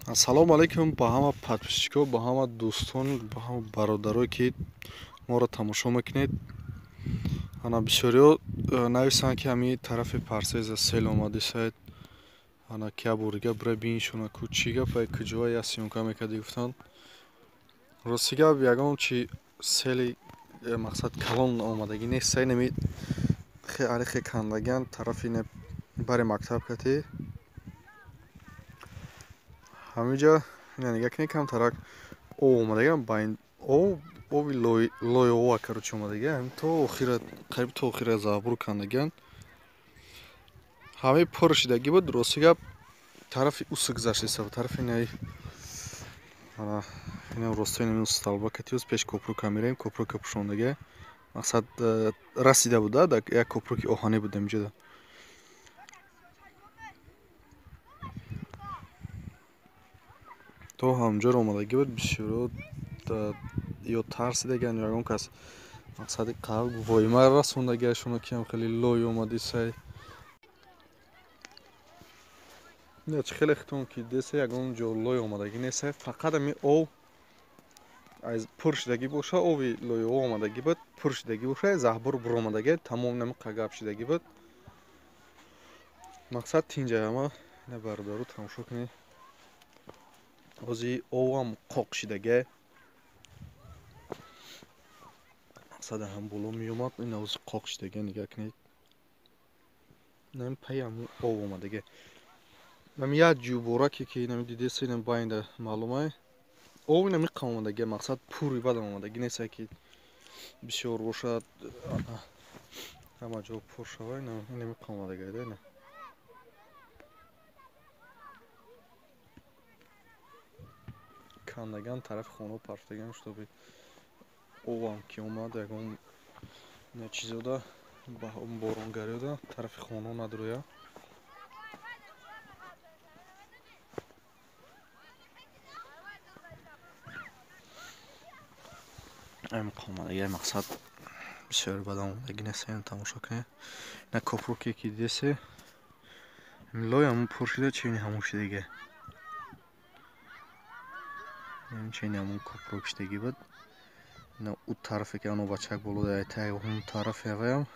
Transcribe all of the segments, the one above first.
Ассалому алайкум ба ҳама подписчикҳо, ба ҳама дӯстон, ба ҳама бародарое ки моро тамошо мекунед. Ана бисёриҳо нависанд ки ҳамин тарафи Парсеза сел омадисайд. Ана ки аборига бира биншона ку чӣ гапай, куҷоа я съёмка мекардӣ гуфтанд. Рости гап ягон чи сели мақсад калон омадагӣ нест. Сай нами арихе кандагиан тарафи бари мактаб кати. Ҳаминҷа ина нигаҳ кунед, камтарак об омадагиам, байн об оби лой ова короче омадагиам, ҳамин то охира, қариб то охира забур кандагиан. Ҳамаи пур шидагӣ буд, рости гап тарафи усы гузаштеста буд, тарафи инаи ина ростои ин столба кати пеш копрука мерем, копрука пӯшондагия. Мақсад расида буд, да, як копруки оҳанӣ буд ҳаминҷода. То ҳамҷоро омадагӣ буд, бисёро ё тарсидагиан, ё ягон кас мақсади қалб воима расондагиашона ки ҳам хеле лой омадисай. Чи хеле хитон ки десе ягон ҷо лой омадагӣ несай, фақат ҳамин об аз пур шидагӣ боша, оби лойҳо омадагӣ буд, пур шидагӣ боша, заҳбур буромадагӣ, тамом намиқа гап шидагӣ буд. Мақсад тинҷа ама ина бародару тамошо кунед. Ҳозир овам қоқ шидагӣ. Мақсад ҳам боло меомад, ин ҳозир қоқ шидагӣ, нигаҳ кунед. Инам пай ҳамун об омадагӣ. Нами як ҷӯбораке ки инами дидеса, инам байнда маълумай. Об инам иқа омадагӣ, мақсад пури бадам омадагӣ нест, ки бисёр бошад, ҳама ҷо пур шава, инам иқа омадагӣ, да ина. Кандаган тарафи хона партаган, чтобы овам ки омад, ягон чизода боронгариёда тарафи хона надроя. Ам омадагӣ мақсад бисёр бадам омадагӣ нест, тамошо кунед. Ина копруке ки дидесе, лой ҳамун пур шида, чени ҳамун шидагӣ. Чени ҳамун копрук шидагӣ буд. Ина у тарафе ки ано бачак боло тай ҳун тарафе аваям.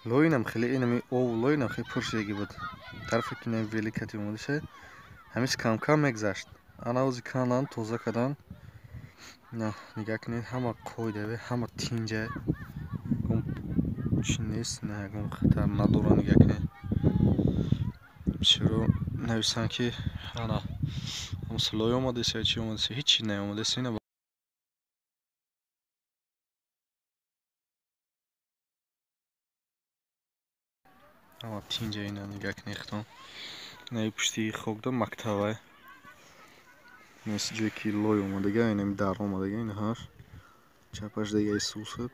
Лой инам хеле инами об лой инам хеле пур шидагӣ буд. Тарафе ки инам великати омадише, ҳамис кам-кам мегзашт. Ана ҳозир кандан, тоза кардан. На, нигаҳ кунед, ҳама қоидаве, ҳама тинҷа. Ягон чи нест, на ягон хатар надора, нигаҳ кунед. Бисёро нависанд ки ана лой омадеса, чи омадеса, ҳеҷ чи наомадеса. Ина ҳама тинҷа, ина нигаҳ кунед хитон. Ина пушти хокда мактабай. Нест ҷое ки лой омадага, инами дар омадага, ина ҳаш. Чапаш дига исусад.